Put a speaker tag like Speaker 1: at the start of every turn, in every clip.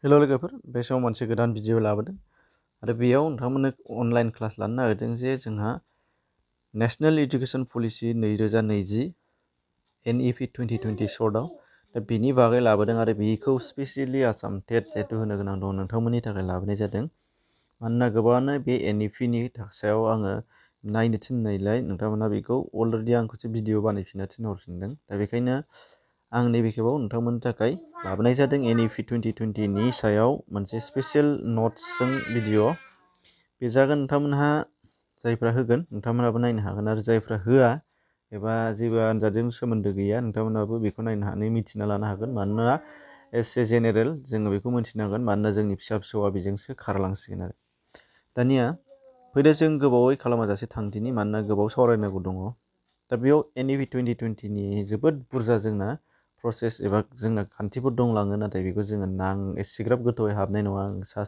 Speaker 1: हेल' लोगोफोर, बे समाव मोनसे गोदान भिडिअ लाबोदों आरो बेयाव नोंथांमोननो अनलाइन क्लास लानो नागिरदों जे जोंहा नेशनेल इडुकेसन पलिसि 2020 NEP 2020 सर्टआव दा बेनि बागै लाबोदों आरो बेखौ स्पेसियेलि आसाम टेट जिहेतु होनो गोनां दं नोंथांमोननि थाखाय लाबोनाय जादों। मानोना गोबाङानो बे NEPनि सायाव आङो नायनो थिननायलाय नोंथांमोना बेखौ अलरेडि आंखौसो भिडिअ बानायफिननो थिनहरफिनदों। दा बेखायनो आं नैबे खेबाव नोंथांमोननि थाखाय लाबोनाय जादों NEP 2020नि सायाव मोनसे स्पेसियेल नट्सजों भिडिअ। बे जागोन नोंथांमोनहा जायफ्रा होगोन नोंथांमोनाबो नायनो हागोन आरो जायफ्रा होआ एबा जेबो आनजादजों सोमोन्दो गैया नोंथांमोनाबो बेखौ नायनो हानानै मिथिना लानो हागोन। मानोना एस ए जेनेरेल जोङो बेखौ मिथिनांगोन, मानोना जोंनि फिसा फिसौआ बेजोंसो खारलांसिगोन आरो। दानिया फैदो जों गोबावै खालामाजासे थांदिनि, मानोना गोबाव सावरायनांगौ दङ। दा बेयाव NEP 2020नि जोबोद बुरजा जोंना प्रसेस एबा जोंना खान्थिफोर दंलाङो, नाथाय बेखौ जोङो एसेग्राब गोथौयै हाबनाय नङा आं सा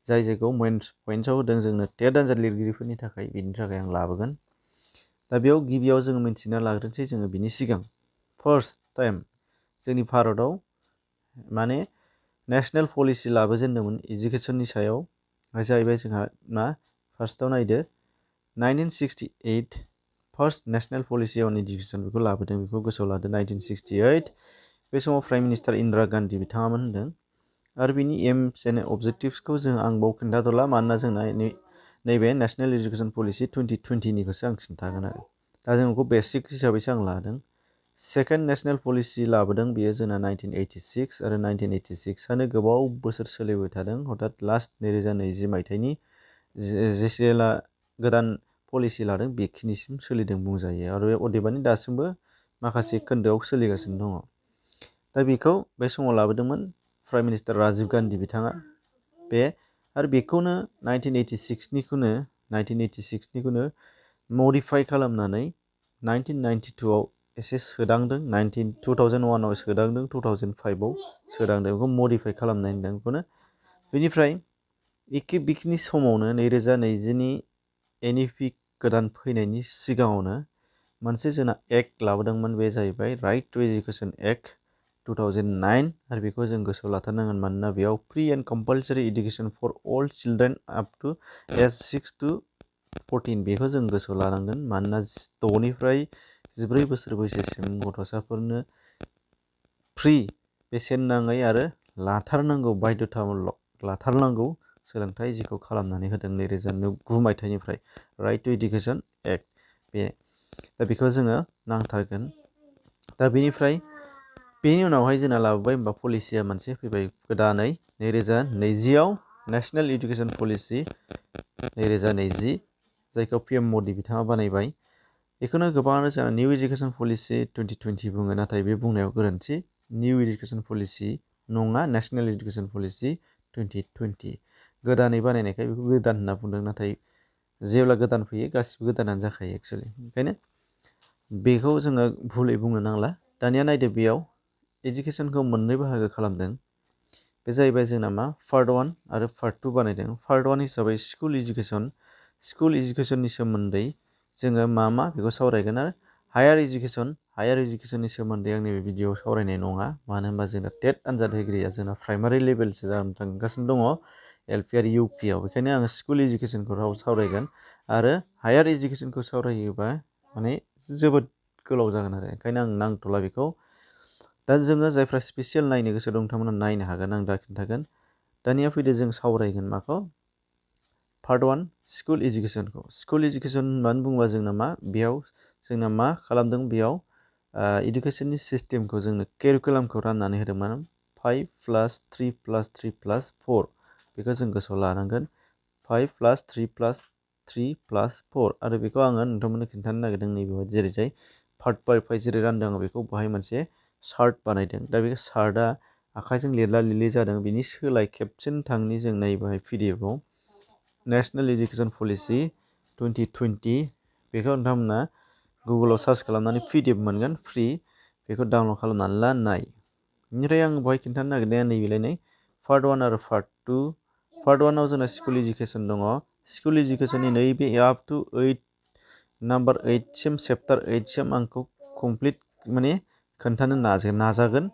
Speaker 1: जाय जायगायाव मेन पइन्ट्सआव होदों जोंनो टेट आनजाद लिरगिरिफोरनि थाखाय, बेनि थाखाय आं लाबोगोन। दा बेयाव गिबियाव जोङो मिन्थिना लाग्रोनोसै जोङो बिनि सिगां फार्स्ट टाइम जोंनि भारतआव माने नेशनेल पलिसि लाबोजेनदोंमोन इडुकेसननि सायाव जाहैबाय जोंहा मा फार्स्टआव नायदो 1968 फार्स्ट नेशनेल पलिसि अन इडुकेसन बेखौ लाबोदों, बेखौ गोसोआव लादो 1968। बे समाव प्राइम मिनिस्टार इन्दिरा गान्धी बिथाङामोन होनदों आरो बिनि एम्स एन्ड अबजेक्टिभ्सखौ जों आं बाव खिन्थाथ'ला, मानोना जोंना नैबे नेशनेल इडुकेसन पलिसि 2020निखौसो आं खिन्थागोन आरो। दा जों बेखौ बेसिक हिसाबैसो आं लादों। सेकेन्ड नेशनेल पलिसि लाबोदों बेयो जोंना 1986 आरो 1986आनो गोबाव बोसोर सोलिबाय थादों, हथात लास्ट 2020 मायथाइनि जेसेला गोदान पलिसि लादों बेखिनिसिम सोलिदों बुंजायो आरो अदेबानि दासिमबो माखासे खोन्दोआव सोलिगासिनो दङ। दा बेखौ बे समाव लाबोदोंमोन प्राइम मिनिस्टार राजीव गान्धी बिथाङा बे, आरो बेखौनो 1986निखौनो मडिफाइ खालामनानै 1992आव एसे सोदांदों, 2001आव सोदांदों, 2005आव सोदांदों, बेखौ मडिफाइ खालामनाय होनदों बेखौनो। बेनिफ्राय एखे बेखिनि समावनो 2020नि NEP गोदान फैनायनि सिगाङावनो मोनसे जोंना एक्ट लाबोदोंमोन, बे जाहैबाय राइट टु एजुकेसन एक्ट 2009 आरो बेखौ जों गोसोआव लाथारनांगोन, मानोना बेयाव free and compulsory education for all children up to age 6 to 14 बेखौ जों गोसोआव लानांगोन। मानोना 6निफ्राय 14 बोसोर बैसोसिम गथ'साफोरनो फ्रि बेसेन नाङै आरो लाथारनांगौ बाध्यतामूलक लाथारनांगौ सोलोंथाइ जिखौ खालामनानै होदों 2009 मायथाइनिफ्राय राइट टु एजुकेसन एक्ट बे। दा बेखौ जोङो नांथारगोन। दा बेनि उनावहाय जोंना लाबोबाय होमबा पलिसिया मोनसे फैबाय गोदानै 2020आव नेशनेल इडुकेसन पलिसि 2020 जायखौ PM मदि बिथाङा बानायबाय। बेखौनो गोबाङानो जोंहा निउ इडुकेसन पलिसि 2020 बुङो, नाथाय बे बुंनायाव गोरोन्थि। निउ इडुकेसन पलिसि नङा, नेशनेल इडुकेसन पलिसि 2020 गोदानै बानायनायखाय बेखौ गोदान होनना बुंदों, नाथाय जेब्ला गोदान फैयो गासिबो गोदानानो जाखायो एक्सुवेलि। ओंखायनो बेखौ जोङो भुलै बुंनो नांला। दानिया नायदो बेयाव इडुकेसनखौ मोननै बाहागो खालामदों। बे जाहैबाय जोंना मा पार्ट 1 आरो पार्ट 2 बानायदों। पार्ट 1 हिसाबै स्कुल इडुकेसननि सोमोन्दै जोङो मा बेखौ सावरायगोन आरो हायार इडुकेसननि सोमोन्दै आं नैबे भिडिअआव सावरायनाय नङा, मानो होनबा जोंना टेट आनजाद होगिरिया जोंना प्राइमारि लेभेलसो जानानै थांगासिनो दङ LP आरो UPआव। बेखायनो आङो स्कुल इडुकेसनखौ सावरायगोन आरो हायार इडुकेसनखौ सावरायोबा माने जोबोद गोलाव जागोन आरो, ओंखायनो आं नांथ'ला बेखौ। दा जोङो जायफ्रा स्पेसियेल नायनो गोसो दं नोंथांमोना नायनो हागोन, आं दा खिन्थागोन। दानिया फैदो जों सावरायगोन माखौ पार्ट 1 स्कुल इडुकेसनखौ। स्कुल इडुकेसन होननानै बुङोबा जोंना मा बेयाव जोंना मा खालामदों, बेयाव इडुकेसननि सिस्टेमखौ जोंनो केरिकुलामखौ राननानै होदोंमोन 5+3+3+4 बेखौ जों गोसोआव लानांगोन। 5+3+3+4 आरो बेखौ आङो नोंथांमोननो खिन्थानो नागिरदों नैबेहाय जेरै पार्ट बाय पार्ट जेरै रानदों आं बेखौ बेहाय मोनसे चार्ट बानायदों। दा बे चार्टआ आखाइजों लिरला लिरलि जादों, बिनि सोलाय खेबसेनो थांनि जों नायबाय PDFआव नेशनेल इडुकेसन पलिसि 2020 बेखौ नोंथांमोना गुगोलाव सार्च खालामनानै PDF मोनगोन फ्रि, बेखौ डाउनलड खालामनानै ला नाय। बेनिफ्राय आं बेहाय खिन्थानो नागिरनाया नैबेलायनै पार्ट 1 आरो पार्ट 2। पार्ट 1आव जोंना स्कुल इडुकेसन दङ। स्कुल इडुकेसननि नैबे आप टु 8 नाम्बार 8सिम चेप्टार 8सिम आंखौ कमप्लिट माने खोन्थानो नाजागोन।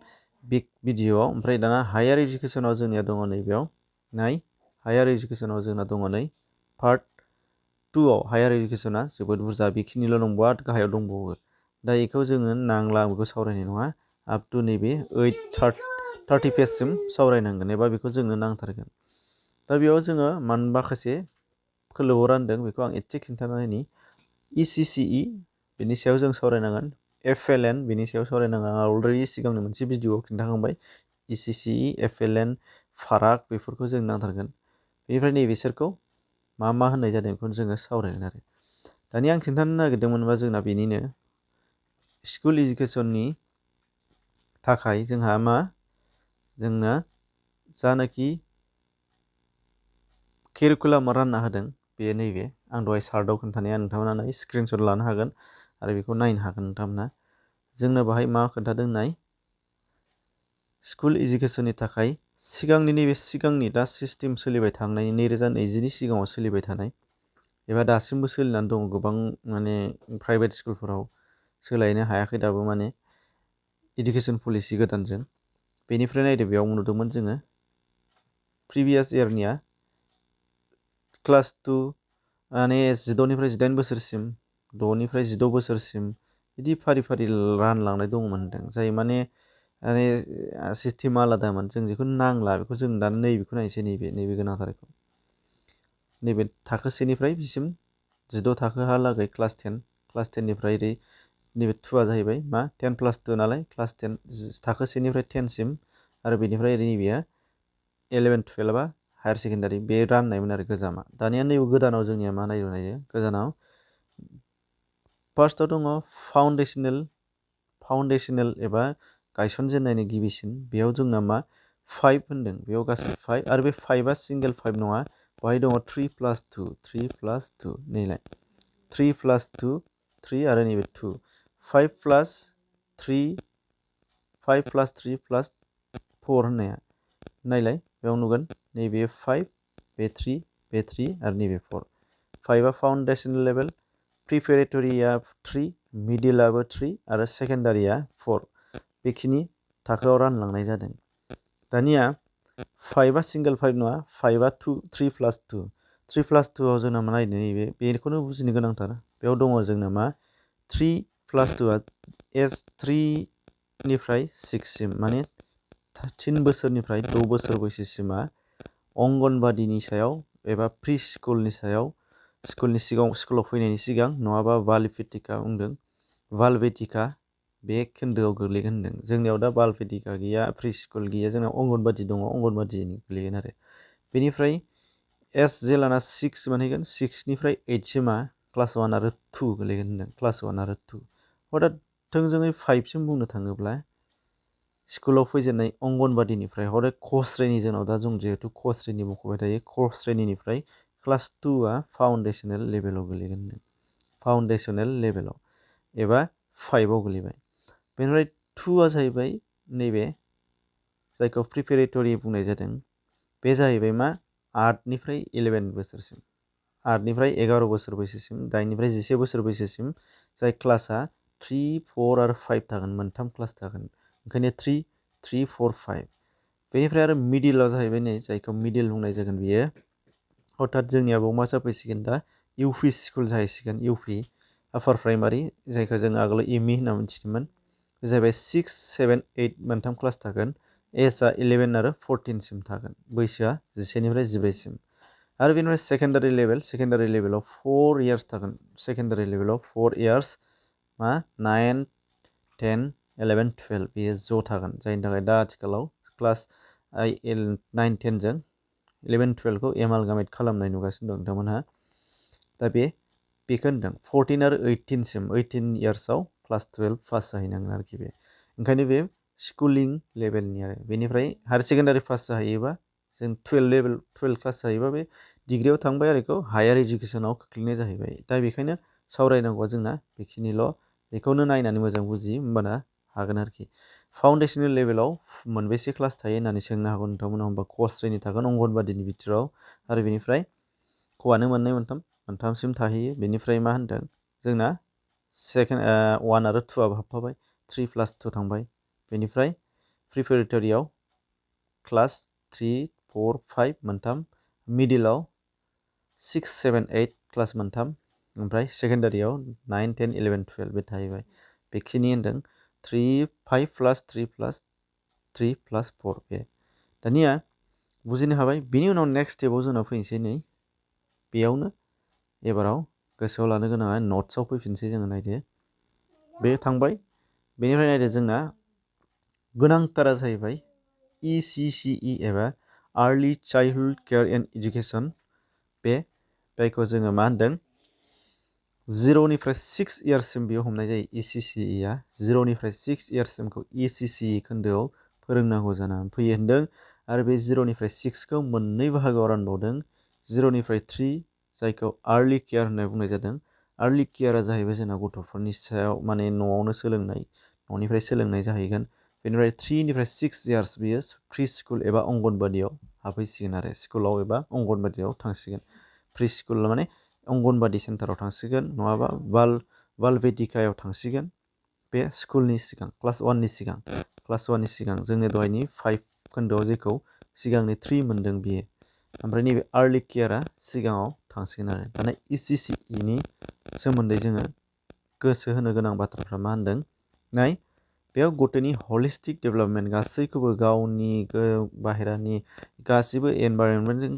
Speaker 1: बिग भिडिअ'आव ओमफ्राय दाना हायार इडुकेसनाव जोंनिया दङ नैबेयाव नाय हायार इडुकेसनाव जोंना दङ नै पार्ट 2आव हायार इडुकेसना जोबोद बुरजा बेखिनिल' नंबावा गाहायाव दंबावो दा बेखौ जोङो नांला बेखौ सावरायनाय नङा आप टु नैबे 30 पेजसिम सावरायनांगोन एबा बेखौ जोंनो नांथारगोन दा बेयाव जोङो माखासे खोलोबाव रानदों बेखौ आं एसे खिन्थानायनि ECCE बेनि सायाव जों सावरायनांगोन FLN बेनि सायाव सावरायनांगोन आं अलरेडि सिगांनि मोनसे भिडिअआव खिन्थाखांबाय ECCE FLN फाराग बेफोरखौ जों नांथारगोन बेनिफ्राय नैबेसोरखौ मा होननाय जादों बेखौ जोङो सावरायगोन आरो दानि आं खिन्थानो नागिरदोंमोनबा जोंना बेनिनो स्कुल इडुकेसननि थाखाय जोंहा जोंना जानाखि केरिकुलामा रानना होदों बे नैबे आं दहाय सार्टआव खोन्थानाया नोंथांमोना स्क्रिनशट लानो हागोन आरो बेखौ नायनो हागोन नोंथांमोना जोंनो बाहाय मा खोन्थादों नाय स्कुल इडुकेसननि थाखाय सिगांनि दा सिस्टेम सोलिबाय थांनाय 2020नि सिगाङाव सोलिबाय थानाय एबा दासिमबो सोलिनानै दङ गोबां माने प्राइभेट स्कुलफोराव सोलायनो हायाखै दाबो माने इडुकेसन पलिसि गोदानजों बेनिफ्राय नायदो बेयाव नुदोंमोन जोङो प्रिभियास इयारनिया क्लास 2 माने 16निफ्राय 18 बोसोरसिम 6निफ्राय 16 बोसोरसिम बिदि फारि फारि रानलांनाय दंमोन होनदों जाय माने सिस्टेमा आलादामोन जों जेखौ नांला बेखौ जों दा नैबेखौ नायनोसै नैबे गोनांथारखौ नैबे थाखो सेनिफ्राय बिसिम 16 थाखोहालागै क्लास 10निफ्राय ओरै नैबे 2आ जाहैबाय मा 10+2 नालाय क्लास 10 थाखो सेनिफ्राय 10सिम आरो बेनिफ्राय ओरै नैबेया 11 12आ हायार सेकेन्डारि बे राननायमोन आरो गोजामा दानिया नैबे गोदानाव जोंनिया मा नायो गोदानाव फार्स्टआव दङ फाउन्डेसनेल एबा गायसनजेननायनि गिबिसिन बेयाव जोंना मा 5 होनदों बेयाव गासै 5 आरो बे 5आ सिंगेल 5 नङा बेवहाय दङ 3+2 नैलाय 3+2 3 आरो नैबे 2 5+3+4 होननाया नायलाय बेयाव नुगोन नैबे 5 बे 3 आरो नैबे 4 5आ फाउन्डेसनेल लेभेल प्रिपेरेटरिया 3 मिडिलाबो 3 आरो सेकेन्डारिया 4 बेखिनि थाखोआव रानलांनाय जादों दानिया 5आ सिंगेल 5 नङा 5आ 3+2आव जोंना मा नायनो नैबे बेखौनो बुजिनो गोनांथार बेयाव दङ जोंना मा 3+2आ एज 3निफ्राय 6सिम माने 3 बोसोरनिफ्राय 6 बोसोर बैसोसिमा अंगनबादिनि सायाव एबा प्रि स्कुलनि सायाव स्कुलाव फैनायनि सिगां नङाबा बालबेटिका बुंदों बालबेटिका बे खोन्दोआव गोग्लैगोन होनदों जोंनियाव दा बालबेटिका गैया प्रि स्कुल गैया जोंनाव अंगनबादि दङ अंगनबादिनि गोग्लैगोन आरो बेनिफ्राय एस जेलाना 6 मोनहैगोन 6निफ्राय 8सिमा क्लास 1 आरो 2 गोग्लैगोन होनदों क्लास 1 आरो 2 हथात थोंजोङै 5सिम बुंनो थाङोब्ला स्कुलाव फैजेननाय अंगनबादिनिफ्राय हदाय क श्रेणी जोंनाव दा जों जिहेतु क श्रेणी मख'बाय थायो क श्रेणीनिफ्राय क्लास 2आ फाउन्डेसनेल लेभेलाव गोग्लैगोन फाउन्डेसनेल लेभेलाव एबा 5आव गोग्लैबाय बेनिफ्राय 2आ जाहैबाय नैबे जायखौ प्रिपेरेटरि बुंनाय जादों बे जाहैबाय मा 8निफ्राय 11 बोसोरसिम 8निफ्राय 11 बोसोर बैसोसिम 8निफ्राय 11 बोसोर बैसोसिम जाय क्लासआ 3 4 आरो 5 थागोन मोनथाम क्लास थागोन ओंखायनो 3 3 4 5 बेनिफ्राय आरो मिडिलाव जाहैबाय नै जायखौ मिडिल बुंनाय जागोन बियो हथात जोंनियाव मा जाफैसिगोन दा इउपि स्कुल जाहैसिगोन इउपि आपार प्राइमारि जायखौ जों आगोलाव एमइ होनना मिथिदोंमोन बे जाहैबाय 6 7 8 मोनथाम क्लास थागोन एजआ 11 आरो 14सिम थागोन बैसोआ 11निफ्राय 15सिम आरो बेनिफ्राय सेकेन्डारि लेभेलाव 4 इयार्स थागोन सेकेन्डारि लेभेलाव 4 इयार्स मा 9 10 11 12 बेयो ज' थागोन जायनि थाखाय दा आथिखालाव क्लास 9 10जों 11 12खौ एमालगामेट खालामनाय नुगासिनो दं नोंथांमोनहा दा बेखौ होनदों 14 आरो 18 इयार्सआव क्लास 12 पास जाहैनांगोन आरोखि बे ओंखायनो बे स्कुलिं लेभेलनि आरो बेनिफ्राय हायार सेकेन्डारि पास जाहैयोबा जों 12 क्लास जाहैयोबा बे डिग्रियाव थांबाय आरो बेखौ हायार इडुकेसनाव खोख्लैनाय जाहैबाय दा बेखायनो सावरायनांगौआ जोंना बेखिनिल' बेखौनो नायनानै मोजां बुजियो होमबाना हागोन आरोखि फाउन्डेसनेल लेभेलाव मोनबेसे क्लास थायो होननानै सोंनो हागौ नोंथांमोना होमबा क श्रेणी थागोन अंगनबादिनि बिथोराव आरो बेनिफ्राय कआनो मोनथामसिम थाहैयो बेनिफ्राय मा होनदों जोंना 1 आरो 2आबो हाबफाबाय 3+2 थांबाय बेनिफ्राय प्रिपेरेटरियाव क्लास 3, 4, 5 मोनथाम, मिडिलाव 6, 7, 8 क्लास मोनथाम, ओमफ्राय सेकेन्डारियाव 9, 10, 11, 12 बे थाहैबाय। बेखिनि होनदों 3, 5 प्लास 3 प्लास 3 प्लास 4 बे। दानिया बुजिनो हाबाय। बेनि उनाव नेक्स्ट स्टेपाव जोंना फैनोसै नै बेयावनो एबाराव गोसोआव लानो गोनाङा नट्सआव फैफिनसै जोङो नायदो। बे थांबाय। बेनिफ्राय नायदो जोंना गोनांथारा जाहैबाय ECCE एबा early childhood care and education. बे जायखौ जोङो मा होनदों 0निफ्राय 6 इयार्ससिम बेयाव हमनाय जायो। ECCEआ 0निफ्राय 6 इयार्ससिमखौ ECCE खोन्दोआव फोरोंनांगौ जानानै फैयो होनदों। आरो बे 0निफ्राय 6खौ मोननै बाहागोआव रानबावदों। 0निफ्राय 3 जायखौ आर्लि केयार होनना बुंनाय जादों। आर्लि केयारा जाहैबाय जोंना गथ'फोरनि सायाव माने न'आवनो सोलोंनाय, न'निफ्राय सोलोंनाय जाहैगोन। बेनिफ्राय 3निफ्राय 6 इयार्स बेयो प्रि स्कुल एबा अंगनबादियाव हाबहैसिगोन आरो स्कुलाव एबा अंगनबादियाव थांसिगोन। प्रि स्कुल माने अंगनबादि सेन्टाराव थांसिगोन नङाबा बालबेदिकायाव थांसिगोन। बे स्कुलनि सिगां क्लास 1नि सिगां जोंनि दहायनि 5 खोन्दोआव जेखौ सिगांनि 3 मोनदों बियो। ओमफ्राय नैबे आर्लि केयारा सिगाङाव थांसिगोन आरो। दाना ECCEनि सोमोन्दै जोङो गोसो होनो गोनां बाथ्राफ्रा मा होनदों नाय बेयाव गथ'नि हलिस्टिक डेभेलपमेन्ट गासैखौबो गावनि बाहेरानि गासैबो एनभाइरनमेन्टजों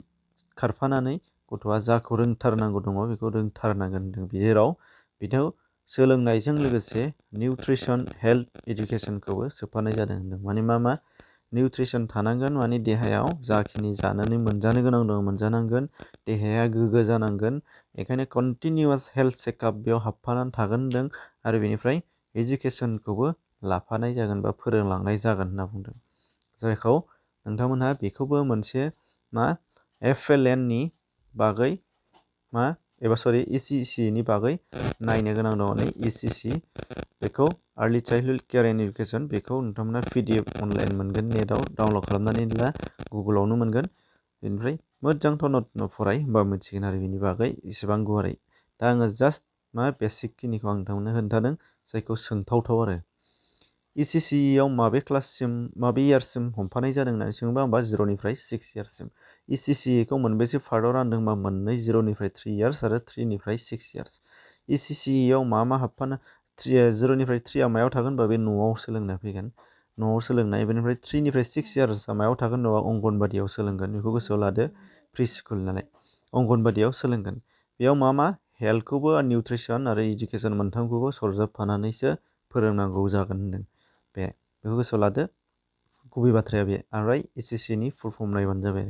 Speaker 1: खारफानानै गथ'आ जाखौ रोंथारनांगौ दङ बेखौ रोंथारनांगोन होनदों। जेराव बिथांखौ सोलोंनायजों लोगोसे निउट्रिसन हेल्थ एजुकेसनखौबो सोफानाय जादों होनदों। माने मा निउट्रिसन थानांगोन, माने देहायाव जाखिनि जानानै मोनजानो गोनां दङ मोनजानांगोन, देहाया गोग्गो जानांगोन। बेखायनो कन्टिनिउवास हेल्थ चेकआप बेयाव हाबफानानै थागोन होनदों। आरो बेनिफ्राय एजुकेसनखौबो लाफानाय जागोन बा फोरोंलांनाय जागोन होनना बुंदों। जायखौ नोंथांमोनहा बेखौबो मोनसे मा FLNनि बागै मा एबा ECCEनि बागै नायनो गोनां दङ। नै ECC बेखौ early childhood care and education बेखौ नोंथांमोना PDF अनलाइन मोनगोन, नेटआव डाउनलड खालामनानै ला, गुगोलावनो मोनगोन। बेनिफ्राय मोजां थन' फराय होमबा मिथिगोन आरो बेनि बागै इसेबां गुवारै। दा आङो जास्ट मा बेसिक खिनिखौ आं नोंथांमोननो खोन्थादों जायखौ सोंथावथाव आरो। ECCEआव माबे क्लाससिम माबे इयारसिम हमफानाय जादों होननानै सोङोबा होमबा 0निफ्राय 6 इयार्ससिम। ECCEखौ मोनबेसे पार्टआव रानदों होनबा मोननै 0निफ्राय 3 इयार्स आरो 3निफ्राय 6 इयार्स। ECCEआव मा हाबफानो 0निफ्राय 3आ मायाव थागोन होनबा बे न'आव सोलोंना फैगोन, न'आव सोलोंनाय। बेनिफ्राय 3निफ्राय 6 इयार्सआ मायाव थागोन होनबा अंगनबादियाव सोलोंगोन। बेखौ गोसोआव लादो, प्रि स्कुल नालाय अंगनबादियाव सोलोंगोन। बेयाव मा हेल्थखौबो निउट्रिसन आरो इडुकेसन मोनथामखौबो सरजाबफानानैसो फोरोंनांगौ जागोन होनदों। बेखौ गोसोआव लादो। गुबै बाथ्राया बे। ओमफ्राय ECCनि फुल फर्म नायबानो जाबाय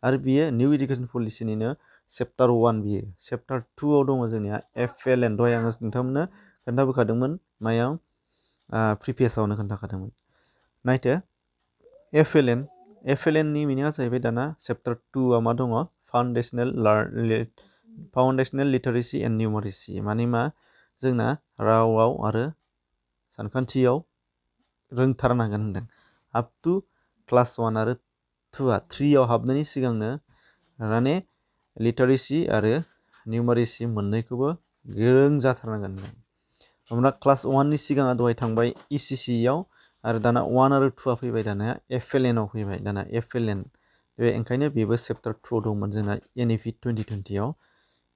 Speaker 1: आरो बियो निउ इडुकेसन पलिसिनिनो चेप्टार 1 बियो। चेप्टार 2आव दङ जोंनिया FLN। दहाय आङो नोंथांमोननो खोन्थाबोखादोंमोन मायाव प्रिभियासावनो खोन्थाखादोंमोन। नायदो FLNनि मिनिङा जाहैबाय दाना चेप्टार 2आ मा दङ फाउन्डेसनेल लिटारेसि एन्ड निउमारेसि। माने मा जोंना रावआव आरो सानखान्थियाव रोंथारनांगोन होनदों। आप टु क्लास 1 आरो 2आ 3आव हाबनायनि सिगांनो माने लिटारेसि आरो निउमारेसि मोननैखौबो गोरों जाथारनांगोन होनदों। हमना क्लास 1नि सिगाङा दहाय थांबाय ECCEआव, आरो दाना 1 आरो 2आ फैबाय दाना FLNआव फैबाय। दाना FLN बे ओंखायनो बेबो चेप्टार 2आव दंमोन जोंना NEP 2020आव।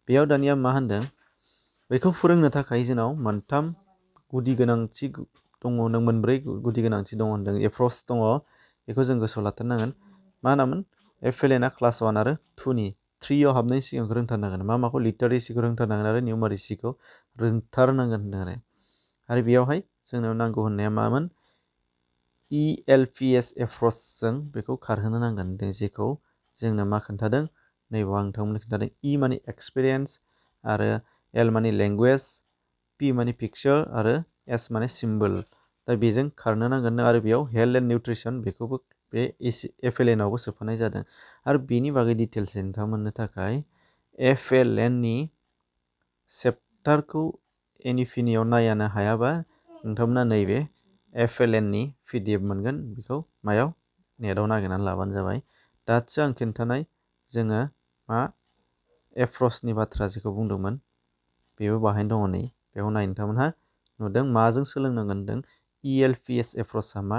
Speaker 1: बेयाव दानिया मा होनदों बेखौ फोरोंनो थाखाय जोंनाव मोनथाम गुदि गोनांथि दङ, नों मोनब्रै गुदि गोनांथि दङ होनदों, एप्रच दङ। बेखौ जों गोसोआव लाथारनांगोन। मा होनामोन FLNआ क्लास 1 आरो 2नि 3आव हाबनायनि सिगांखौ रोंथारनांगोन। माखौ लिटारेसिखौ रोंथारनांगोन आरो निउमारेसिखौ रोंथारनांगोन होनदों आरो बेयावहाय जोंनो नांगौ होननाया मामोन ELPS एप्रचजों बेखौ खारहोनो नांगोन होनदों। जेखौ जोंनो मा खोन्थादों नैबाव आं नोंथांमोननो खोन्थादों। E माने एक्सपिरियेन्स, आरो L माने लेंगुवेज, P माने पिक्चार, आरो S माने सिम्बल। दा बेजों खारनो नांगोन। आरो बेयाव हेल्थ एन्ड निउट्रिसन बेखौबो बे FLNआवबो सोफानाय जादों। आरो बेनि बागै डिटेल्स नोंथांमोननो थाखाय FLNनि चेप्टारखौ NEPनियाव नायानो हायाबा नोंथांमोना नैबे FLNनि PDF मोनगोन। बेखौ मायाव नेटआव नागिरनानै लाबानो जाबाय। दासो आं खिन्थानाय जोङो मा एप्रचनि बाथ्रा जेखौ बुंदोंमोन बेबो बाहायनो दङ। नै बेयाव नाय नोंथांमोनहा नुदों माजों सोलोंनांगोन होनदों। ELPS एप्रचआ मा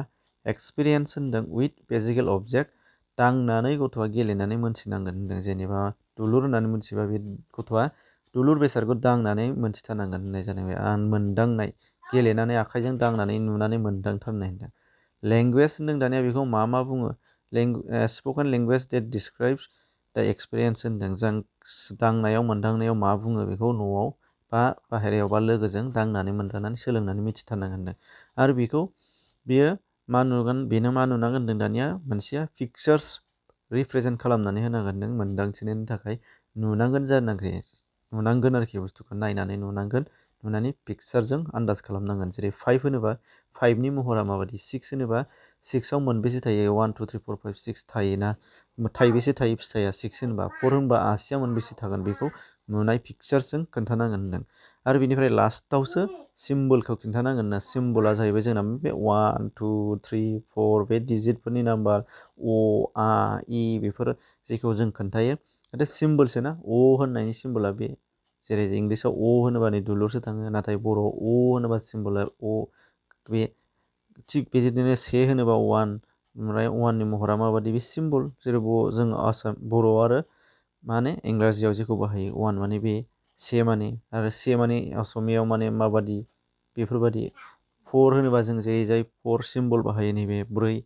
Speaker 1: एक्सपिरियेन्स होनदों विथ फिजिकेल अबजेक्ट दांनानै गथ'आ गेलेनानै मोनथिनांगोन होनदों जेनेबा दुलुर होननानै मोनथिबा बे गथ'आ दुलुर बेसादखौ दांनानै मोनथिथारनांगोन होननाय जादों बे आं मोनदांनाय गेलेनानै आखाइजों दांनानै नुनानै मोनदांथारनाय होनदों लेंगुवेज होनदों दानिया बेखौ मा बुङो स्पकेन लेंगुवेज डेट डिसक्राइब्स दा एक्सपिरियेन्स होनदों जों दांनायाव मोनदांनायाव मा बुङो बेखौ न'आव बा बाहेरायाव बा लोगोजों दांनानै मोनदांनानै सोलोंनानै मिथिथारनांगोन होनदों आरो बियो मा नुगोन बेनो मा नुनांगोन होनदों दानिया मोनसेया पिक्चार्स रिप्रेजेन्ट खालामनानै होनांगोन नों मोनदांथिनायनि थाखाय नुनांगोन आरोखि बुस्थुखौ नायनानै नुनानै पिक्चारजों आन्दाज खालामनांगोन जेरै 5 होनोबा 5नि महरा माबायदि 6 होनोबा 6आव मोनबेसे थायो 1 2 3 4 5 6 थायोना थाइबेसे थायो फिथाइया 6 होनबा 4 होनबा आसिया मोनबेसे थागोन बेखौ नुनाय पिक्चारजों खोन्थानांगोन होनदों आरो बिनिफ्राय लास्टावसो सिम्बलखौ खिन्थानांगोन ना सिम्बला जाहैबाय जोंना बे 1 2 3 4 बे डिजिटफोरनि नाम्बार अ आ इ बेफोर जेखौ जों खोन्थायो नाथाय सिम्बलसो ना अ होननायनि सिम्बला बे जेरै इंलिसाव अ होनोबा नै दुलुरसो थाङो नाथाय बर'आव अ होनोबा सिम्बला अ बे थिग बेबायदिनो से होनोबा 1 ओमफ्राय 1नि महरा माबादि बे सिम्बल जेरै जों बर' आरो माने इंराजियाव जेखौ बाहायो 1 माने बे से माने आरो से माने असमियाव माने माबादि बेफोरबादि 4 होनोबा जों जाय 4 सिम्बल बाहायो नैबे 4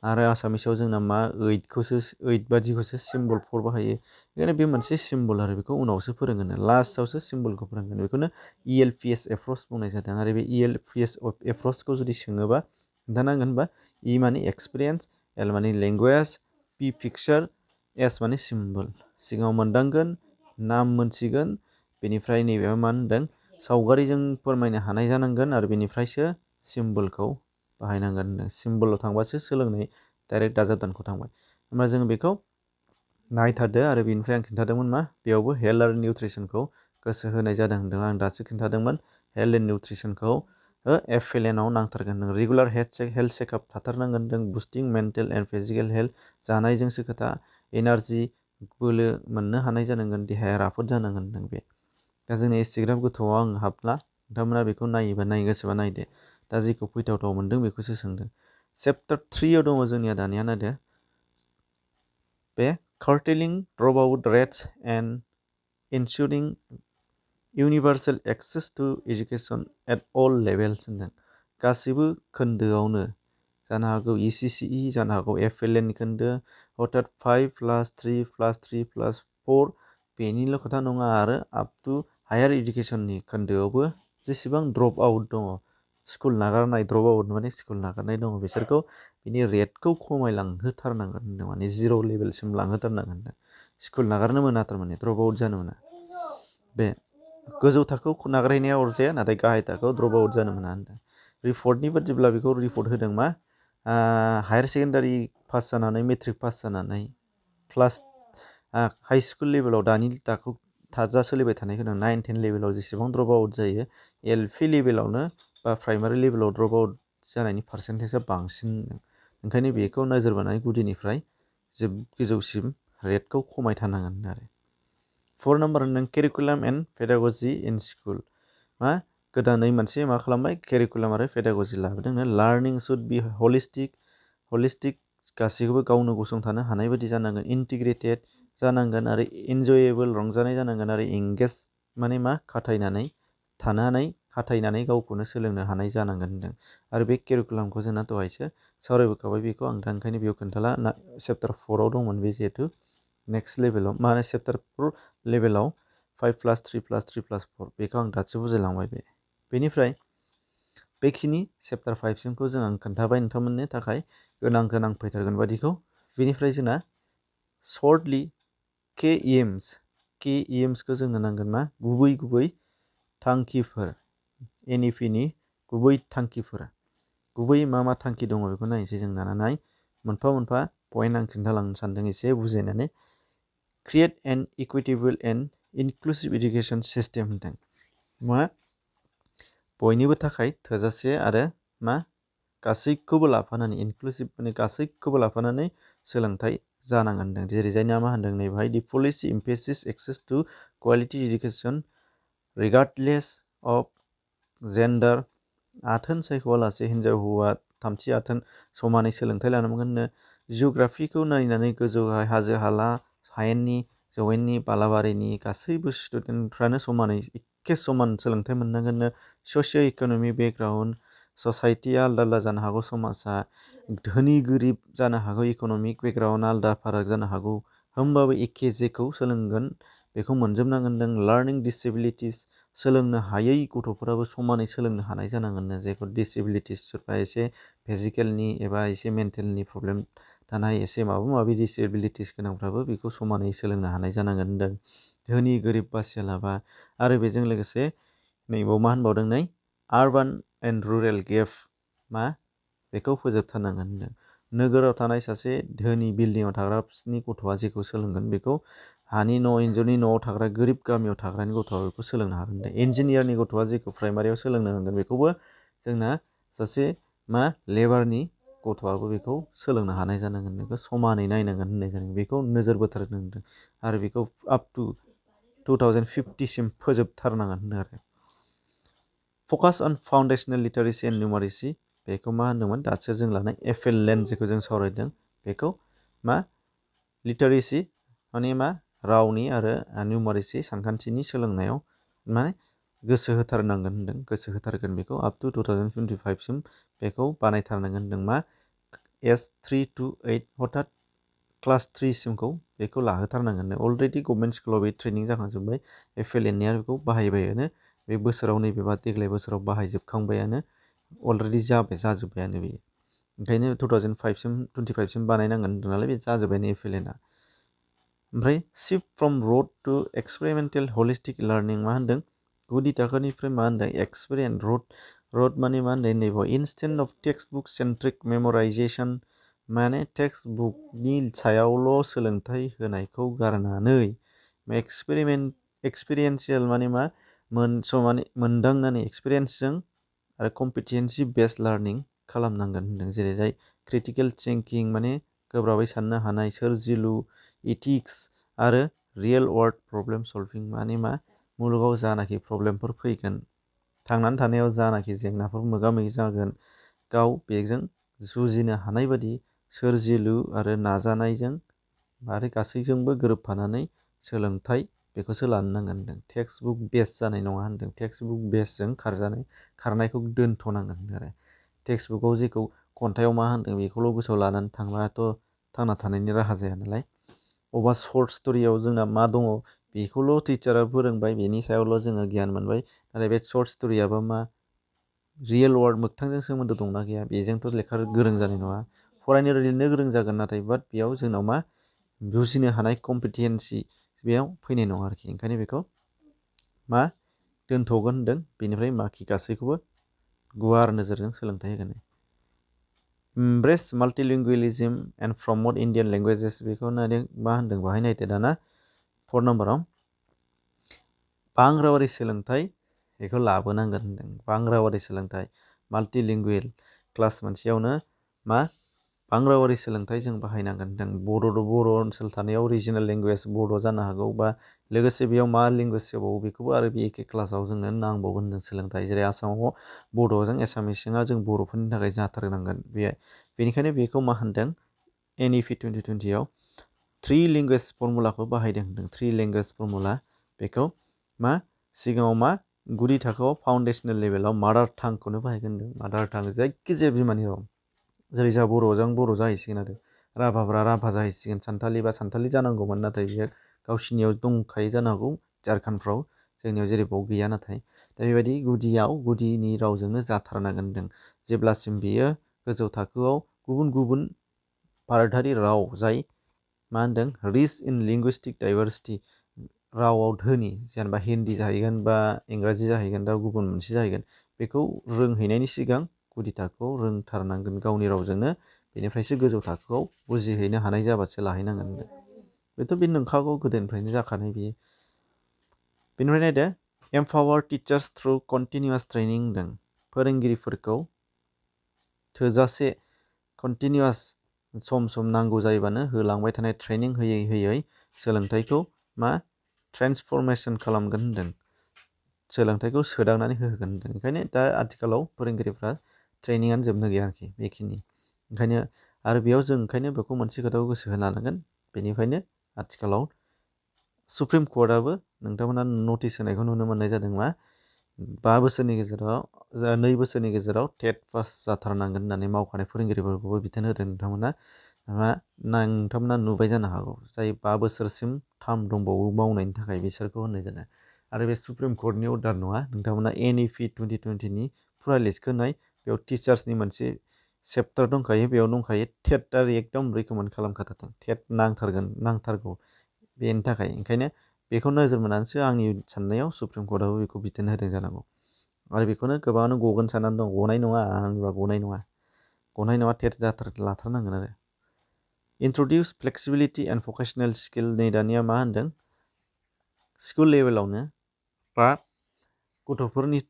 Speaker 1: आरो आसामिसाव जोंना मा 8 बादिखौसो सिम्बल 4 बाहायो बेखायनो बे मोनसे सिम्बल आरो बेखौ उनावसो फोरोंगोन लास्टावसो सिम्बलखौ फोरोंगोन बेखौनो ELPS एप्रोच बुंनाय जादों आरो बे ELPS एप्रोचखौ जुदि सोङोबा खोन्थानांगोन होनबा E माने एक्सपिरियेन्स L माने लेंगुवेज P पिक्चार S माने सिम्बल सिगाङाव मोनदांगोन नाम मोनसिगोन बेनिफ्राय नैबेयाव मा होनदों सावगारिजों फोरमायनो हानाय जानांगोन आरो बेनिफ्रायसो सिम्बलखौ बाहायनांगोन सिम्बलाव थांबासो सोलोंनाय डाइरेक्ट दाजाबदानखौ थांबाय होमबा जों बेखौ नायथारदो आरो बेनिफ्राय आं खिन्थादोंमोन मा बेयावबो हेल्थ आरो निउट्रिसनखौ गोसो होनाय जादों होनदों आं दासो खिन्थादोंमोन हेल्थ एन्ड निउट्रिसनखौ FLNआव नांथारगोन नों रेगुलार हेल्थ चेकआप थाथारनांगोन नों बुस्टिं मेन्टेल एन्ड फिजिकेल हेल्थ जानायजोंसो खोथा एनार्जि बोलो मोननो हानाय जानांगोन देहाया राफोद जानांगोन नों बे दा जोंनि एसेग्राफ गोथौआव आं हाबला नोंथांमोना बेखौ नायोबा नायनो गोसोबा नायदो दा जेखौ फैथावथाव मोनदों बेखौसो सोंदों चेप्टार 3आव दङ जोंनिया दानिया नायदो बे curtailing dropout rates and ensuring universal access to education at all levels होनदों गासैबो खोन्दोआवनो जानो हागौ ECCE जानो हागौ FLN खोन्दो अर्थात 5+3+3+4 बेनिल' खोथा नङा आरो आप टु हायार इडुकेसननि खोन्दोआवबो जेसेबां ड्रप आउट दङ स्कुल नागारनाय ड्रप आउट माने स्कुल नागारनाय दङ बिसोरखौ बिनि रेटखौ खमायलांहोथारनांगोन होनदों माने 0 लेभेलसिम लांहोथारनांगोन होनदों स्कुल नागारनो मोना थारमाने ड्रप आउट जानो मोना बे गोजौ थाखोआव नागारहैनाया अरजाया नाथाय गाहाय थाखोआव ड्रप आउट जानो मोना होनदों रिपर्टनि बादिब्ला बेखौ रिपर्ट होदों मा हायार सेकेन्डारि पास जानानै मेट्रिक पास जानानै क्लास हाइ स्कुल लेभेलाव दानि थाखोआव थाजा सोलिबाय थानायखौ 9 10 लेभेलाव जेसेबां ड्रप आउट जायो LP लेभेलावनो बा प्राइमारि लेभेलाव ड्रप आउट जानायनि पार्सेन्टेजआ बांसिन ओंखायनो बेखौ नोजोर बोनानै गुदिनिफ्राय गोजौसिम रेटखौ खमायथारनांगोन आरो 4 नाम्बार होनदों केरिकुलाम एन्ड पेडागजि इन स्कुल मा गोदानै मोनसे मा खालामबाय केरिकुलाम आरो पेडागजि लाबोदों लार्निं शुड बि हलिस्टिक गासैखौबो गावनो गसंथानो हानाय बायदि जानांगोन इन्टिग्रेटेड जानांगोन आरो इन्जयेबल रंजानाय जानांगोन आरो एंगेज माने मा खाथायनानै गावखौनो सोलोंनो हानाय जानांगोन होनदों आरो बे केरिकुलामखौ जोंना दहायसो सावरायबोखाबाय बेखौ आं दा ओंखायनो बेयाव खोन्थाला चेप्टार 4आव दंमोन बे जिहेथु नेक्स्ट लेभेलाव माने चेप्टार 4 लेभेलाव 5+3+3+4 बेखौ आं दासो बुजायलांबाय बेनिफ्राय बेखिनि चेप्टार 5सिमखौ जों आं खोन्थाबाय नोंथांमोननि थाखाय गोनां फैथारगोन बादिखौ बेनिफ्राय जोंना सर्टलि KEMSखौ जोंनो नांगोन मा गुबै थांखिफोर NEPनि गुबै थांखिफोर गुबै मा थांखि दङ बेखौ नायनोसै जों दानानै मोनफा मोनफा पइन्ट आं खिन्थालांनो सानदों एसे बुजायनानै create an equitable and inclusive education system होनदों मा बयनिबो थाखाय थोजासे आरो मा गासैखौबो लाफानानै इनक्लुसिभ माने गासैखौबो लाफानानै सोलोंथाइ जानांगोन होनदों जेरै जायना मा होनदों नै बेहाय the policy emphasis access to quality education regardless of gender आथोन सायख'वालासे हिन्जाव हौवा थामथि आथोन समानै सोलोंथाइ लानो मोनगोन। जिअ'ग्राफिखौ नायनानै गोजौ हाजो हाला हायेननि जौयेननि बालाबारिनि गासैबो स्टुडेन्टफ्रानो समानै एखे समान सोलोंथाइ मोननांगोन। ससिय' इक'नमिक बेकग्राउन्ड ससाइटिया आलदा आलदा जानो हागौ, समाजा धोनि गोरिब जानो हागौ, इक'नमिक बेकग्राउन्ड आलदा फाराग जानो हागौ, होमबाबो एखे जेखौ सोलोंगोन बेखौ मोनजोबनांगोन। लार्निं डिसेबिलिटिस सोलोंनो हायै गथ'फोराबो समानै सोलोंनो हानाय जानांगोन। जेखौ डिसेबिलिटिस सोरबा एसे फिजिकेलनि एबा एसे मेन्टेलनि प्रब्लेम थानाय एसे माबा माबि डिसेबिलिटिस गोनांफ्राबो बेखौ समानै सोलोंनो हानाय जानांगोन होनदों। धोनि गोरिब बासियालाबा आरो बेजों लोगोसे नैबाव मा होनबावदों नै आरबान एन्ड रुरेल गेप बेखौ फोजोबथारनांगोन होनदों। नोगोराव थानाय सासे धोनि बिल्डिङाव थाग्रानि गथ'आ जेखौ सोलोंगोन बेखौ हानि न' इन्जुरनि न'आव थाग्रा गोरिब गामियाव थाग्रानि गथ'आ बेखौ सोलोंनो हागोन। इन्जिनियारनि गथ'आ जेखौ प्राइमारियाव सोलोंनो नांगोन बेखौबो जोंना सासे लेबारनि गथ'आबो बेखौ सोलोंनो हानाय जानांगोन। बेखौ समानै नायनांगोन होननाय जादों, बेखौ नोजोर बोथारदों आरो बेखौ आप टु 2050सिम फोजोबथारनांगोन होनदों आरो। फकास अन फाउन्डेसनेल लिटारेसि एन्ड न्यूमारेसि बेखौ मा होनदोंमोन दासो जों लानाय एफएल लेन्ड जेखौ जों सावरायदों बेखौ लिटारेसि माने रावनि आरो न्यूमारेसि सानखान्थिनि सोलोंनायाव गोसो होथारनांगोन होनदों, गोसो होथारगोन बेखौ आप टु 2025सिम बेखौ बानायथारनांगोन होनदों। S3 to 8 हथात क्लास 3सिमखौ बेखौ लाहोथारनांगोन। अलरेडि गभर्नमेन्ट स्कुलाव बे ट्रेनिं जाखांजोब्बाय, एफएलएननिया बेखौ बाहायबायानो बे बोसोराव नैबे देग्लाय बोसोराव बाहायजोबखांबायानो, अलरेडि जाजोब्बायानो बेयो। ओंखायनो 2025सिम बानायनांगोन होनदों नालाय बे जाजोब्बायानो एफएलएनआ। ओमफ्राय shift from rote to experimental holistic learning मा होनदों गुदि थाखोनिफ्राय मा होनदों एक्सपेरियेन्ट रड माने मा होनदों नैबाव इनस्टेन्ट अफ टेक्स्ट बुक सेन्ट्रिक मेमराइजेसन माने टेक्स्ट बुकनि सायावल' सोलोंथाइ होनायखौ गारनानै एक्सपेरियेन्सियेल माने मोनदांनानै एक्सपिरियेन्सजों आरो कम्पिटेन्सि बेस्ड लार्निं खालामनांगोन होनदों। जेरैहाय क्रिटिकेल थिंकिं माने गोब्राबै साननो हानाय, सोरजिलु, इथिक्स आरो रियेल वर्ल्ड प्रब्लेम सल्भिं माने मुलुगाव जानाखि प्रब्लेमफोर फैगोन, थांनानै थानायाव जानाखि जेंनाफोर मोगा मोगि जागोन, गाव बेजों जुजिनो हानाय बादि सोरजिलु आरो नाजानायजों आरो गासैजोंबो गोरोबफानानै सोलोंथाइ बेखौसो लानो नांगोन होनदों। टेक्स्ट बुक बेस जानाय नङा होनदों, टेक्स्ट बुक बेसजों खारनायखौ दोनथ'नांगोन आरो। टेक्स्ट बुकआव जेखौ खन्थाइयाव मा होनदों बेखौल' गोसोआव लानानै थांबाथ' थांना थानायनि राहा जाया नालाय। अबा सर्ट स्ट'रियाव जोंना मा दङ बेखौल' टिचारा फोरोंबाय, बेनि सायावल' जोङो गियान मोनबाय, नाथाय बे सर्ट स्ट'रियाबो रियेल वर्ल्ड मोगथांजों सोमोन्दो दंना गैया बेजोंथ' लेखा गोरों जानाय नङा। फरायनो लिरनो गोरों जागोन नाथाय बेयाव जोंनाव बुजिनो हानाय कम्पिटेन्सि बेयाव फैनाय नङा आरोखि। ओंखायनो बेखौ दोनथ'गोन होनदों, बेनिफ्राय बाखि गासैखौबो गुवार नोजोरजों सोलोंथाइ होगोन। Embrace multilingualism and promote Indian languages बेखौ नायदों मा होनदों बाहाय नायदो दाना 4 नाम्बाराव बां रावारि सोलोंथाइ बेखौ लाबोनांगोन होनदों। बां रावारि सोलोंथाइ माल्टिलिंगुवेल क्लास मोनसेयावनो बां रावारि सोलोंथाइ जों बाहायनांगोन होनदों। बर' ओनसोल थानायाव रिजनेल लेंगुवेज बड' जानो हागौ, बा लोगोसे बेयाव मा लेंगुवेज सोबावो बेखौबो आरो बे एखे क्लासाव जोंनो नांबावगोन होनदों सोलोंथाइ। जेरै आसामाव बड'जों एसामिसजों जों बर'फोरनि थाखाय जाथारनांगोन बेनिखायनो बेखौ मा होनदों NEP 2020आव 3 लेंगुवेज फर्मुलाखौ बाहायदों होनदों। 3 लेंगुवेज फर्मुला बेखौ सिगाङाव गुदि थाखोआव फाउन्डेसनेल लेभेलाव मादार टांखौनो बाहायगोन होनदों। मादार टां जायखिजाया बिमानि राव, जेरै जा बर'जों बर' जाहैसिगोन आरो राभाफ्रा राभा जाहैसिगोन, सानथालि बा सानथालि जानांगौमोन नाथाय बियो गावसिनियाव दंखायो जानो हागौ झारखन्डफ्राव, जोंनियाव जेरै बाव गैया नाथाय। दा बेबायदि गुदिनि रावजोंनो जाथारनांगोन होनदों। जेब्लासिम बियो गोजौ थाखोआव गुबुन गुबुन भारतारि राव जाय रिच इन लिंगुइस्टिक डाइभारसिटि रावाव धोनि, जेनेबा हिन्दी जाहैगोन बा इंराजि जाहैगोन दा गुबुन मोनसे जाहैगोन, बेखौ रोंहैनायनि सिगां गुदि थाखोआव रोंथारनांगोन गावनि रावजोंनो, बेनिफ्रायसो गोजौ थाखोआव बुजिहैनो हानाय जाबासो लाहैनांगोन। बेथ' बे नंखागौ, गोदोनिफ्रायनो जाखानाय बियो। बेनिफ्राय नायदो एम्पावार टिचार्स थ्रु कन्टिनिउवास ट्रेनिं होनदों। फोरोंगिरिफोरखौ थोजासे कन्टिनिउवास सम नांगौ जायोबानो होलांबाय थानाय ट्रेनिं होयै सोलोंथाइखौ ट्रेन्सफरमेसन खालामगोन होनदों, सोलोंथाइखौ सोदांनानै होगोन होनदों। ओंखायनो दा आथिखालाव फोरोंगिरिफ्रा ट्रेनिङानो जोबनो गैया आरोखि बेखिनि ओंखायनो आरो बेयाव जों ओंखायनो बेखौ मोनसे खोथाखौ गोसो होनो लानांगोन बेनिखायनो आथिखालाव सुप्रिम कर्टआबो नोंथांमोना नटिस होनायखौ नुनो मोननाय जादों मा 5 बोसोरनि गेजेराव 2 बोसोरनि गेजेराव टेट पास जाथारनांगोन होननानै मावखानाय फोरोंगिरिफोरखौबो बिथोन होदों नोंथांमोना नुबाय जानो हागौ जाय 5 बोसोरसिम टार्म दंबावो मावनायनि थाखाय बिसोरखौ होननाय जादों आरो बे सुप्रिम कर्टनि अर्डार नङा नोंथांमोना NEP 2020नि फुरा लिस्टखौ नाय बेयाव टिचार्सनि मोनसे चेप्टार दंखायो बेयाव दंखायो टेट आरो एकदम रिकमेन्ड खालामखाथारदों टेट नांथारगौ बेनि थाखाय ओंखायनो बेखौ नोजोर मोननानैसो आंनि साननायाव सुप्रिम कर्टआबो बेखौ बिथोन होदों जानांगौ आरो बेखौनो गोबाङानो गगोन साननानै दं गनाय नङा आंनिबा गनाय नङा टेट लाथारनांगोन आरो introduce flexibility and vocational skill नै दानिया मा होनदों स्कुल लेभेलावनो बा गथ'फोरनि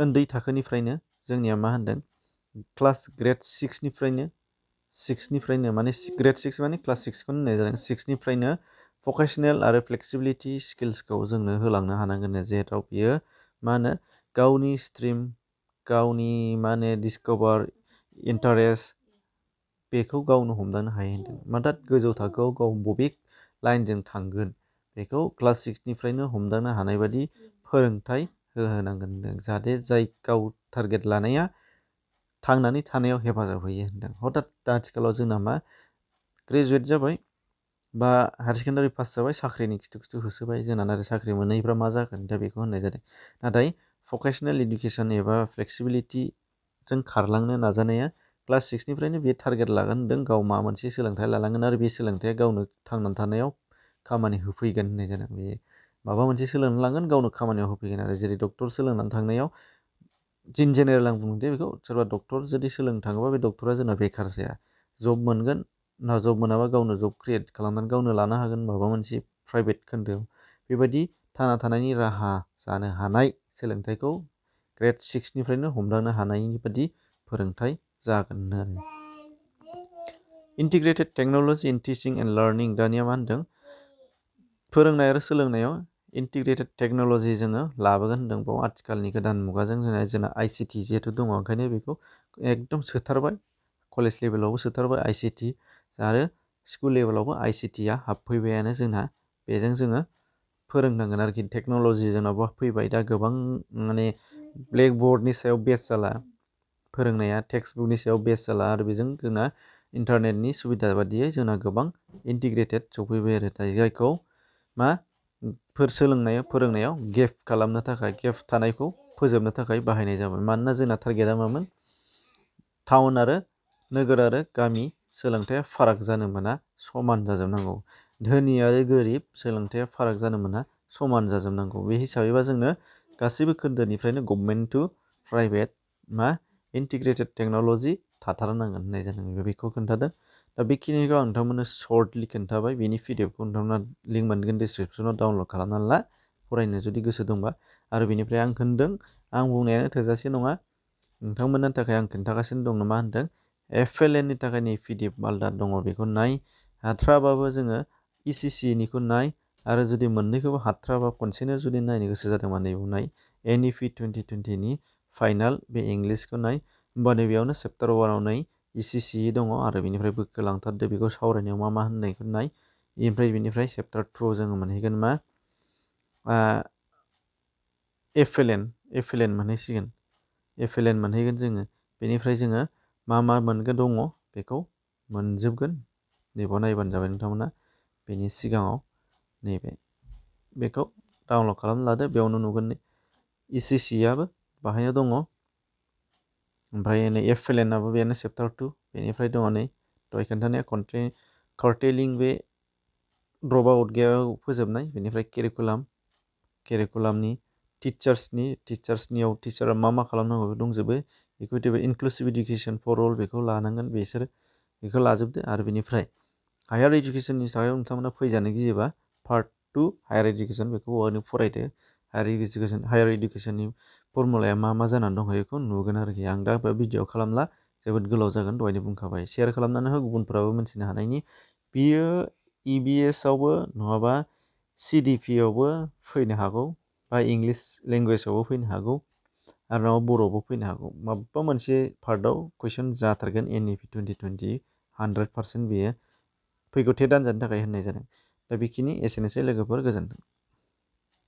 Speaker 1: उन्दै थाखोनिफ्रायनो जोंनिया मा होनदों क्लास ग्रेड 6निफ्रायनो माने ग्रेड 6 माने क्लास 6खौनो होननाय जादों 6निफ्रायनो भकेसनेल आरो फ्लेक्सिबिलिटि स्किल्सखौ जोंनो होलांनो हानांगोन जेराव बियो मा होनो गावनि स्ट्रिम गावनि मा होनो डिसकभार इन्टारेस्ट बेखौ गावनो हमदांनो हायो होनदों माने गोजौ थाखोआव गाव बबे लाइनजों थांगोन बेखौ क्लास 6निफ्रायनो हमदांनो हानाय बादि फोरोंथाइ होनांगोन होनदों जाहाथे जाय गाव टारगेट लानाया थांनानै थानायाव हेफाजाब होयो होनदों हथात आथिखालाव जोंना मा ग्रेजुवेट जाबाय बा हायार सेकेन्डारि पास जाबाय साख्रिनि खिथु होसोबाय जोंना नाथाय साख्रि मोनैफ्रा मा जागोन दा बेखौ होननाय जादों नाथाय भकेसनेल इडुकेसन एबा फ्लेक्सिबिलिटिजों खारलांनो नाजानाया क्लास 6निफ्रायनो बे टारगेट लागोन होनदों गाव माबा मोनसे सोलोंथाइ लालांगोन आरो बे सोलोंथाइया गावनो थांनानै थानायाव खामानि होफैगोन होननाय जादों बे माबा मोनसे सोलोंनो लांगोन गावनो खामानियाव होफैगोन आरो जेरै डक्टर सोलोंनानै थांनायाव इन जेनेरेल आं बुंदे बेखौ सोरबा डक्टर जुदि सोलोंनो थाङोबा बे डक्टरा जोंना बेखार जाया जब मोनगोन ना जब मोनाबा गावनो जब क्रियेट खालामनानै गावनो लानो हागोन माबा मोनसे प्राइभेट खोन्दोआव बेबायदि थांना थानायनि राहा जानो हानाय सोलोंथाइखौ ग्रेड 6निफ्रायनो हमदांनो हानायनि बादि फोरोंथाइ जागोन आरो integrated technology in teaching and learning दानिया मा होनदों फोरोंनाय आरो सोलोंनायाव इन्टिग्रेटेड टेक्न'लजि जोङो लाबोगोन होनदों बाव आथिखालनि गोदान मुगाजों जोंना ICT जिहेथु दङ ओंखायनो बेखौ एकदम सोथारबाय कलेज लेभेलावबो सोथारबाय ICT आरो स्कुल लेभेलावबो ICTया हाबफैबायानो जोंना बेजों जोङो फोरोंनांगोन आरोखि टेक्न'लजि जोंनावबो फैबाय दा गोबां माने ब्लेकबर्डनि सायाव बेस जाला फोरोंनाया टेक्सटबुकनि सायाव बेस जाला आरो बेजों जोंना इन्टारनेटनि सुबिदा बादियै जोंना गोबां इन्टिग्रेटेड सफैबाय आरो दा जायखौ मा फोरोंनायाव गेप खालामनो थाखाय गेप थानायखौ फोजोबनो थाखाय बाहायनाय जाबाय मानोना जोंना टारगेटआ मामोन टाउन आरो नोगोर आरो गामि सोलोंथाइया फाराग जानो मोना समान जाजोबनांगौ धोनि आरो गोरिब सोलोंथाइया फाराग जानो मोना समान जाजोबनांगौ बे हिसाबैबा जोंनो गासैबो खोन्दोनिफ्रायनो गभर्नमेन्ट टु प्राइभेट मा इन्टिग्रेटेड टेक्न'लजि थाथारनांगोन होननाय जादों बेखौ खोन्थादों दा बेखिनिखौ आं नोंथांमोननो सर्टलि खोन्थाबाय बेनि पिडिएफखौ नोंथांमोना लिंक मोनगोन डिसक्रिपसनाव डाउनलड खालामनानै ला फरायनो जुदि गोसो दंबा आरो बेनिफ्राय आं होनदों आं बुंनायानो थोजासे नङा नोंथांमोननि थाखाय आं खोन्थागासिनो दं मा होनदों FLNनि थाखाय नै पिडिएफ आलदा दङ बेखौ नाय हाथ्राबाबो जोङो ECCनिखौ नाय आरो जुदि मोननैखौबो हाथ्राबा खनसेनो जुदि नायनो गोसो जादोंबा नैबेयाव नाय NEP 2020नि फाइनाल बे इंलिसखौ नाय होमबानो बेयावनो चेप्टार 1आव नै ECC दङ आरो बेनिफ्राय बोखोलांथारदो बेखौ सावरायनायाव मा होननायखौ नाय ओमफ्राय बेनिफ्राय चेप्टार 2आव जोङो मोनहैगोन मा FLN मोनहैसिगोन FLN मोनहैगोन जोङो बेनिफ्राय जोङो मा मोनगोन दङ बेखौ मोनजोबगोन नैबाव नायबानो जाबाय नोंथांमोना बेनि सिगाङाव नैबे बेखौ डाउनलड खालामना लादो बेयावनो नुगोन ECCआबो बाहायनो दङ ओमफ्राय नै FLNआबो बेनो चेप्टार 2 बेनिफ्राय दङ नै दहाय खोन्थानाया कर्टेलिं बे ड्रप आउट गैयाबा फोजोबनाय बेनिफ्राय केरिकुलामनि टिचार्सनियाव टिचारा मा खालामनांगौ बे दंजोबो इकुइटेबल इनक्लुसिभ इडुकेसन फर अल बेखौ लानांगोन बिसोर बेखौ लाजोबदो आरो बेनिफ्राय हायार इडुकेसननि सायाव नोंथांमोना फैजानो गियोबा पार्ट 2 हायार इडुकेसन बेखौ ओरैनो फरायदो हायार इडुकेसननि फर्मुलाया मा जानानै दं बेखौ नुगोन आरोखि आं दा भिडिअ खालामला जोबोद गोलाव जागोन दहायनो बुंखाबाय शेयार खालामनानै हो गुबुनफ्राबो मिथिनो हानायनि बियो EBSआवबो नङाबा CDPआवबो फैनो हागौ बा इंलिश लेंगुवेजावबो फैनो हागौ आरो नङाबा बर'आवबो फैनो हागौ माबा मोनसे पार्टआव कुइसन जाथारगोन NEP 2020 100% बेयो फैगौ टेट आनजादनि थाखाय होननाय जादों दा बेखिनि एसेनोसै लोगोफोर गोजोन्थों।